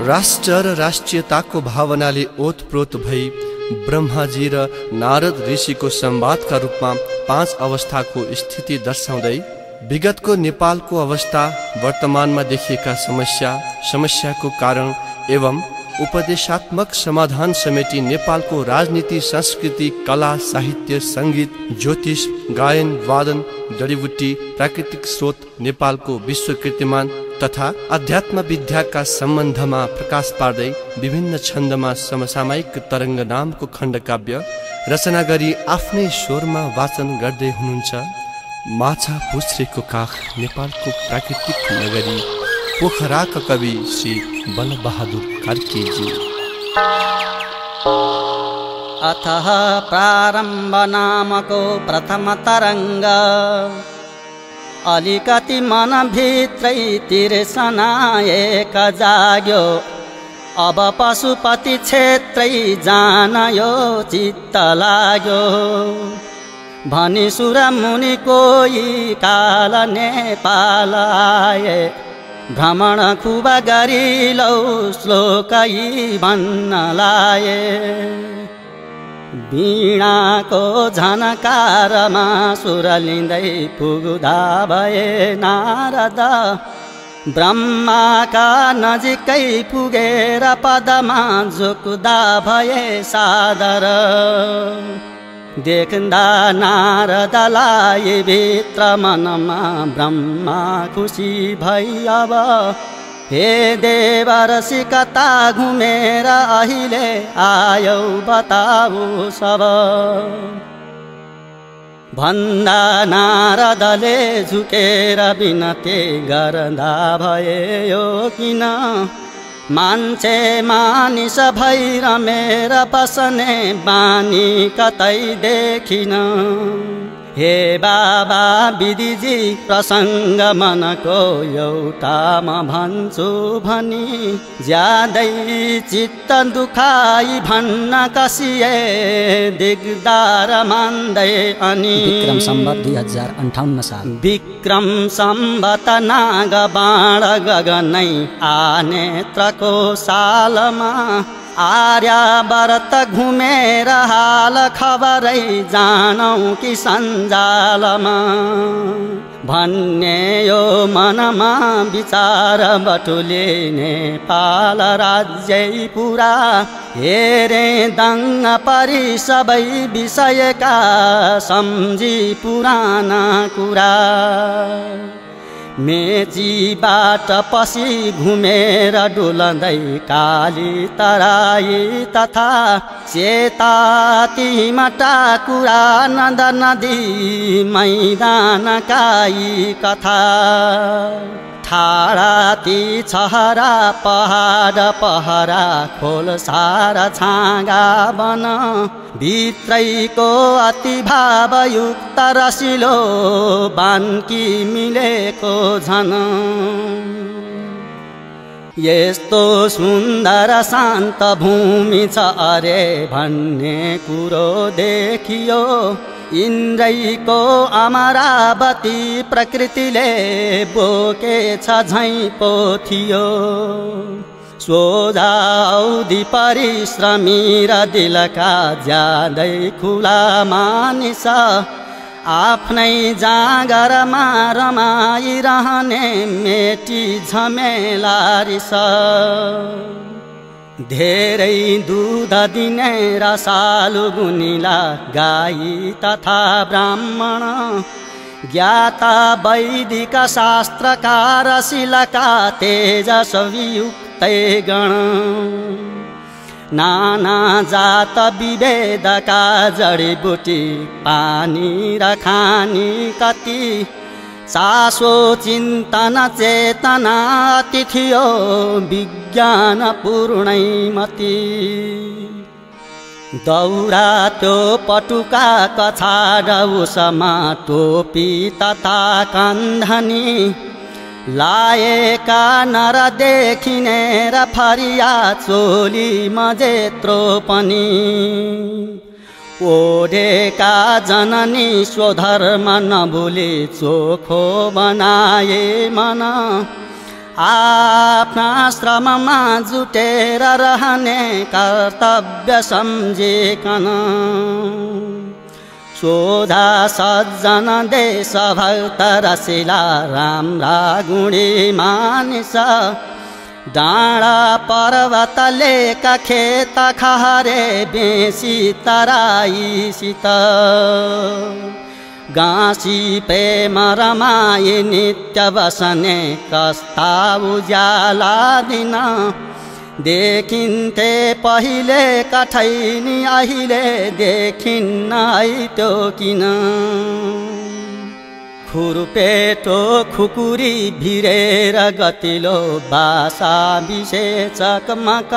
राष्ट्र र राष्ट्रियताको भावनाले ओतप्रोत भई ब्रह्माजी र नारद ऋषिको संवादका रूपमा 5 अवस्थाको स्थिति दर्शाउँदै विगतको नेपालको अवस्था, वर्तमानमा देखिएका समस्याको कारण एवं उपदेशात्मक समाधान समेटी नेपालको राजनीति, संस्कृति, कला, साहित्य, संगीत, ज्योतिष, गायन, वादन, जडीबुटी, प्राकृतिक स्रोत, नेपालको विश्व कीर्तिमान तथा अध्यात्म विद्याका सम्बन्धमा प्रकाश पार्दै विभिन्न छन्दमा समसामयिक तरङ्ग नामको खण्डकाव्य रचना गरी आफ्नै स्वरमा वाचन गर्दै हुनुहुन्छ माछा पुछ्रेको काख नेपालको प्राकृतिक नगरी पोखराका कवि श्री बलबहादुर कार्कीजी। अतः प्रारम्भ नामको प्रथम तरङ्ग अलिकति मनभित्रै तिर्सना एक जाग्यो। अब पशुपति क्षेत्रै जान यो चित्त लाग्यो। भनी सुर मुनि कोही काल नेपाल आए। भ्रमण खुब गरी लौ श्लोकै भन्न लाए। वीणाको झनकारमा सुर लिँदै पुग्दा भए नारद। ब्रह्माका नजिकै पुगेर पदमा झुक्दा भए सादर। देख्दा नारदलाई भित्र मनमा ब्रह्मा खुसी भई अब। हे देवर्षि कता घुमेर अहिले आयौ बताऊ सब। भन्दा नारदले झुकेर बिनती गर्दा भए यो किन। मान्छे मानिस भई रमेर बस्ने बानी कतै देखिन। हे बाबा विधिजी प्रसङ्ग मनको एउटा म भन्छु भनी। ज्यादै चित्त दुखाई भन्न कसिए दिगदार मान्दै अनि। विक्रम सम्वत 2058 साल। विक्रम सम्वत नाग बाण गगनै आनेत्रको सालमा। आर्यावर्त घुमेर हाल खबरै जानौँ कि सञ्जालमा। भन्ने यो मनमा विचार बटुले नेपाल राज्यै पुरा। हेरे दङ्ग परि सबै विषयका सम्झी पुराना कुरा। मेचीबाट पसी घुमेर डुलँदै काली तराई तथा सेताती टाकुरा नद नदी मैदानका यी कथा। ठाडाती छहरा पहाड पहरा खोल सारा छाँगा बन। भित्रैको अति भावयुक्त रसिलो बान्की मिलेको झन। यस्तो सुन्दर शान्त भूमि छ अरे भन्ने कुरो देखियो। इन्द्रैको अमरावती प्रकृतिले बोकेछ झैँ पोथियो। सोझा औधी परिश्रमी र दिलका ज्यादै खुला मानिस। आफ्नै जागरमा रमाइरहने मेटी झमेला रिस। धेरै दुध दिने रसालु गुनिला गाई तथा ब्राह्मण। ज्ञाता वैदिक शास्त्रकार शिलका तेजस्वियुक्तै गण। नाना जात विभेदका जडीबुटी पानी र खानी कति। चासो चिन्तन चेतना अति थियो विज्ञान पूर्णै मति। दौरा त्यो पटुका कछाड उसमा टोपी तथा कन्धनी। लाएका नर देखिने र फरिया चोली मजेत्रो पनि। ओढेका जननी स्वधर्म नभुली चोखो बनाए मन। आफ्ना श्रममा जुटेर रहने कर्तव्य सम्झिकन सोझा सज्जन देश भक्त रसिला राम्रा गुणी मानिस डाँडा पर्वतले खेत खहरे बेसी तराईसित गाँसी प्रेम रमाई नित्य बसने कस्ता उज्याला दिन देखिन्थे पहिले कठैनी अहिले देखिन्न है त्यो किन खुरपेटो खुकुरी भिरेर गतिलो बासा विषे चकमक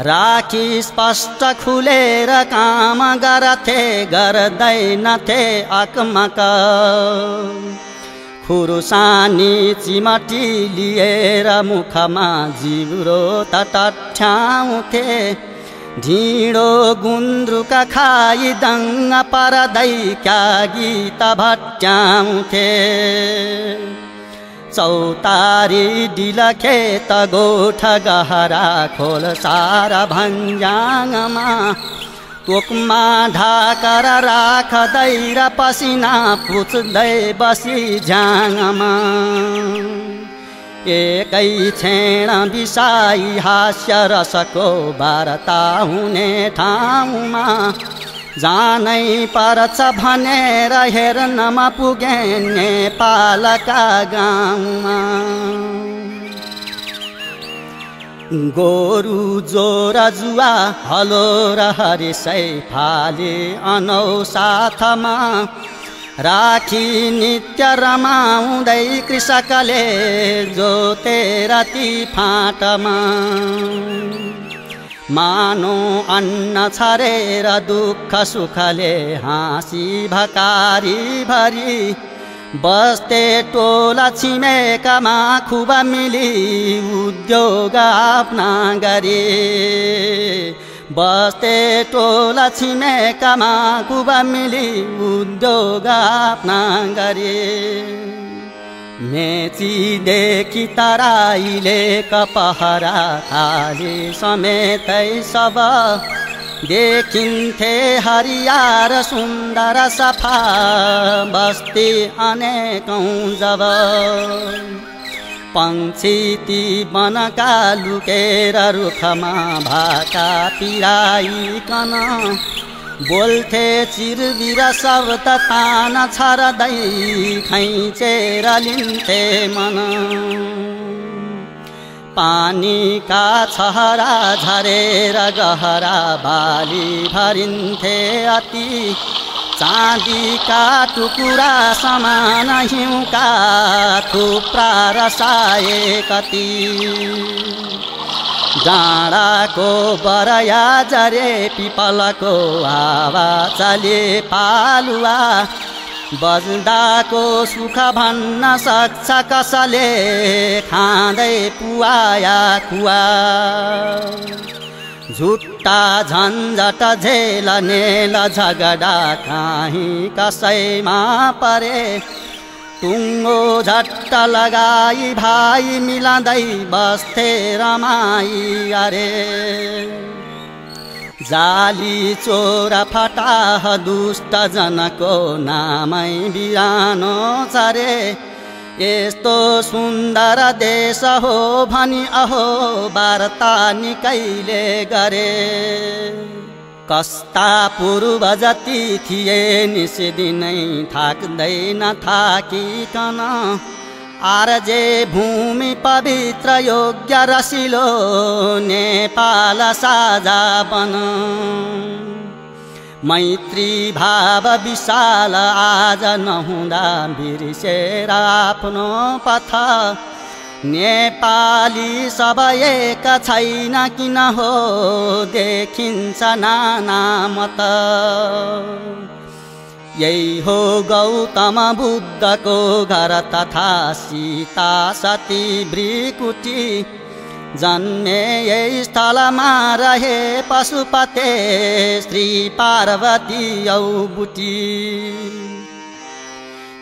राखी स्पष्ट खुलेर काम गरथे गर्दैनथे अकमक खुरुसानी चिमटी लिएर मुखमा जिब्रो त टठ्याउँथे ढिँडो गुन्द्रुक खाई दङ्ग परदै क्या गीत भट्याउँथे चौतारी डिलखेत गोठ गहरा खोल सारा भन्ज्याङमा तोकमा ढाकर राख्दै र पसिना पुछ्दै बसी झ्याङमा एकै क्षण बिसाई हास्य रसको वार्ता हुने ठाउँमा जानै पर्छ भनेर हेर्नमा पुगे नेपालका गाउँमा गोरु जोर जुवा हलो र हरिसै फाले अनौ साथमा राखी नित्य रमाउँदै कृषकले जोते राति फाटमा मानो अन्न छरेर दुःख सुखले हाँसी भकारी भरी बस्ते टोला छिमेकमा खुब मिली उद्योग आफ्ना गरे बस्ते टोला छिमेकमा खुब मिली उद्योग आफ्ना गरे मेचीदेखि तराईले कपहरा थाले समेतै सब देखिन्थे हरियार सुन्दर सफा बस्ती अनेकौं जब पंक्षी ती बनका लुकेर रुखमा भाका पिराइकन बोल्थे चिरबिर शब्द तान छर्दै खैचेर लिन्थे मन पानीका छहरा झरेर गहरा बाली भरिन्थे अति चाँदीका टुकुरा समान हिउँका थुप्रा रसाए कति डाँडाको बरया जरे पिपलको हावा चले पालुवा बज्दाको सुख भन्न सक्छ कसले खाँदै पुवाया कुवा झुट्टा झन्झट झेलनेल झगडा काहीँ कसैमा परे टुङ्गो झट्ट लगाई भाइ मिलाउँदै बस्थे रमाई अरे जाली चोर फटाह दुष्ट जनको नामै बिरानो छरे यस्तो सुन्दर देश हो भनी अहो वार्ता निकैले गरे कस्ता पूर्व जति थिए निस्दिनै थाक्दैन थाकिकन आरजे भूमि पवित्र योग्य रसिलो नेपाल साझा बन मैत्री भाव विशाल आज नहुँदा बिर्सेर आफ्नो पथ नेपाली सब एक छैन किन हो देखिन्छ नाना मत यही हो गौतम बुद्धको घर तथा सीता सती भृकुटी जन्मे यही स्थलमा रहे पशुपते श्री पार्वती औ बुटी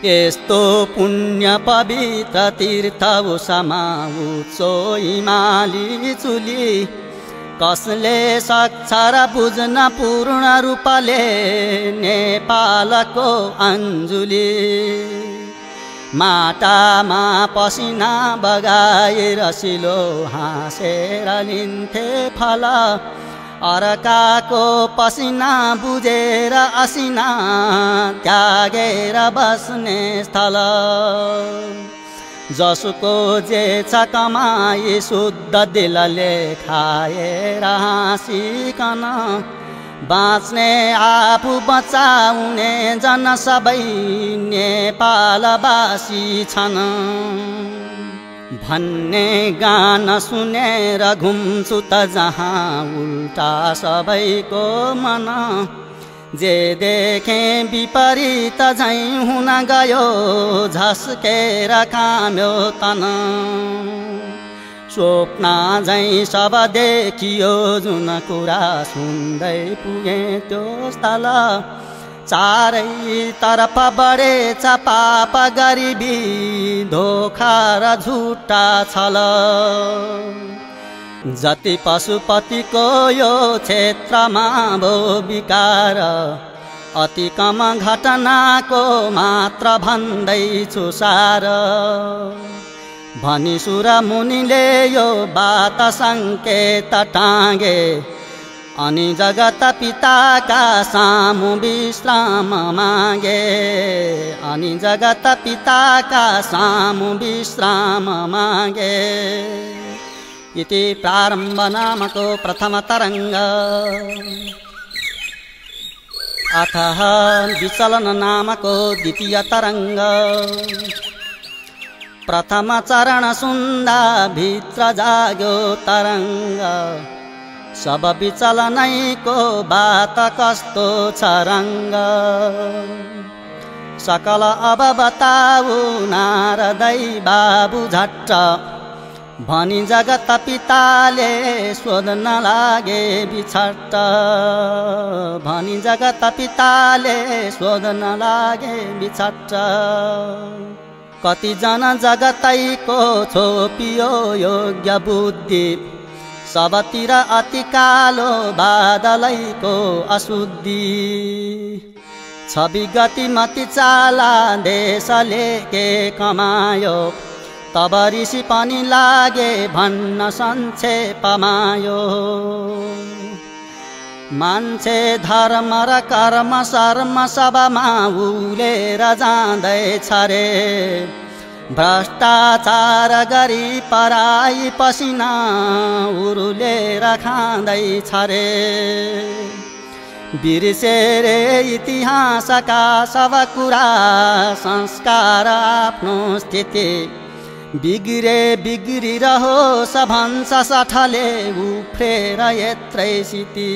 यस्तो पुण्य पवित्र तीर्थ उषामा उच्चो हिमाली चुली कसले सक्छ र बुझ्न पूर्ण रूपले नेपालको अञ्जुली माटामा पसिना बगाएर रसिलो हाँसेर लिन्थे फल अर्काको पसिना बुझेर असिना त्यागेर बस्ने स्थल जसको जे छ कमाई शुद्ध दिलले खाएर हाँसिकन बाँच्ने आफू बचाउने जन सबै नेपालवासी छन् भन्ने गान सुनेर घुम्छु त जहाँ उल्टा सबैको मन जे देखे विपरीत झैं हुन गयो झस्केर काम्यो तन स्वप्न झैं सब देखियो जुन कुरा सुन्दै पुगे त्यो स्थल चारैतर्फ बढेछ पाप गरिबी धोखा र झुटा छल जति पशुपतिको यो क्षेत्रमा भो विकार अति कम घटनाको मात्र भन्दैछु सार भनी सुर मुनिले यो बात सङ्केत टाँगे अनि जगत पिताका सामु विश्राम मागे अनि जगत पिताका सामु विश्राम मागे इति प्रारम्भ नामको प्रथम तरङ्ग अथः विचलन नामको द्वितीय तरङ्ग प्रथम चरण सुन्दा भित्र जाग्यो तरङ्ग सब विचलनैको बात कस्तो छ रङ्ग सकल अब बताऊ नारदै बाबु झट्ट भनी जगत पिताले सोध्न लागे बिछट्ट भनी जगत पिताले सोध्न लागे बिछट्ट कति जन जगतैको छोपियो योग्य बुद्धि सबतिर अति कालो बादलैको अशुद्धि छवि गति मति चाला देशले के कमायो तब ऋषि पनि लागे भन्न संक्षेपमायो मान्छे धर्म र कर्म शर्म सबमा उलेर जाँदैछ रे भ्रष्टाचार गरी पराई पसिना उरुलेर खाँदैछ रे बिर्सेरे इतिहासका सब कुरा संस्कार आफ्नो स्थिति बिग्रे बिग्रिरहोस् भन्छ सठले उफ्रेर यत्रै सिति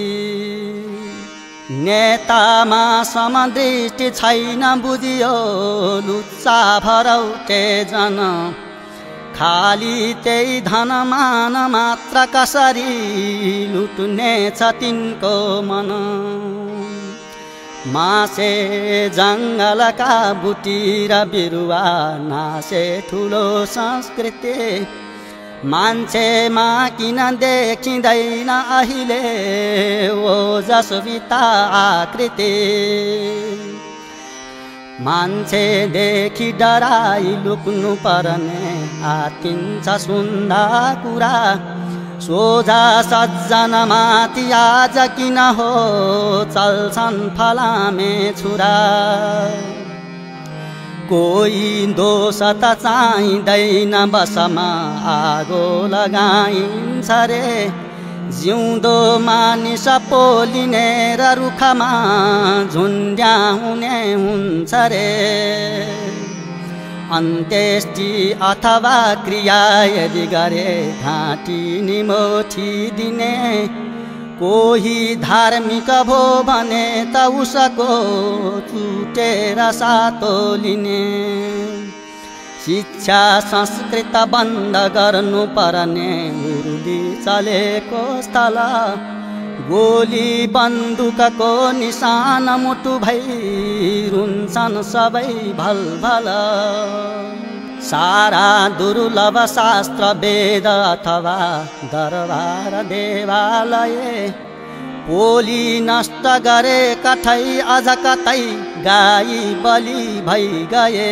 नेतामा समदृष्टि छैन बुझियो लुच्चा भरौटे जन खाली त्यही धनमान मात्र कसरी लुट्ने छ तिनको मन मासे जङ्गलका बुटी र बिरुवा नासे ठुलो संस्कृति मान्छेमा किन देखिँदैन अहिले ओजस्विता आकृति मान्छेदेखि डराई लुक्नु पर्ने आतिन्छ सुन्दा कुरा सोझा सज्जनमाथि आज किन हो चल्छन् फलामे छुरा कोही दोष त चाहिँदैन बसमा आगो लगाइन्छ रे जिउँदो मानिस पोलिने र रुखमा झुन्ड्याउने हुन्छ रे अन्त्येष्टि अथवा क्रिया यदि गरे घाँटी निमोठी दिने कोही धार्मिक भो भने त उसको चुटेर सातो लिने शिक्षा संस्कृत बन्द गर्नु पर्ने उर्दी चलेको स्थल गोली बन्दुकको निशान मुटु भई रुन्छन् सबै भलभल सारा दुर्लभ शास्त्र वेद अथवा दरबार देवालय पोली नष्ट गरे कठै अझ कतै गाई बलि भई गए।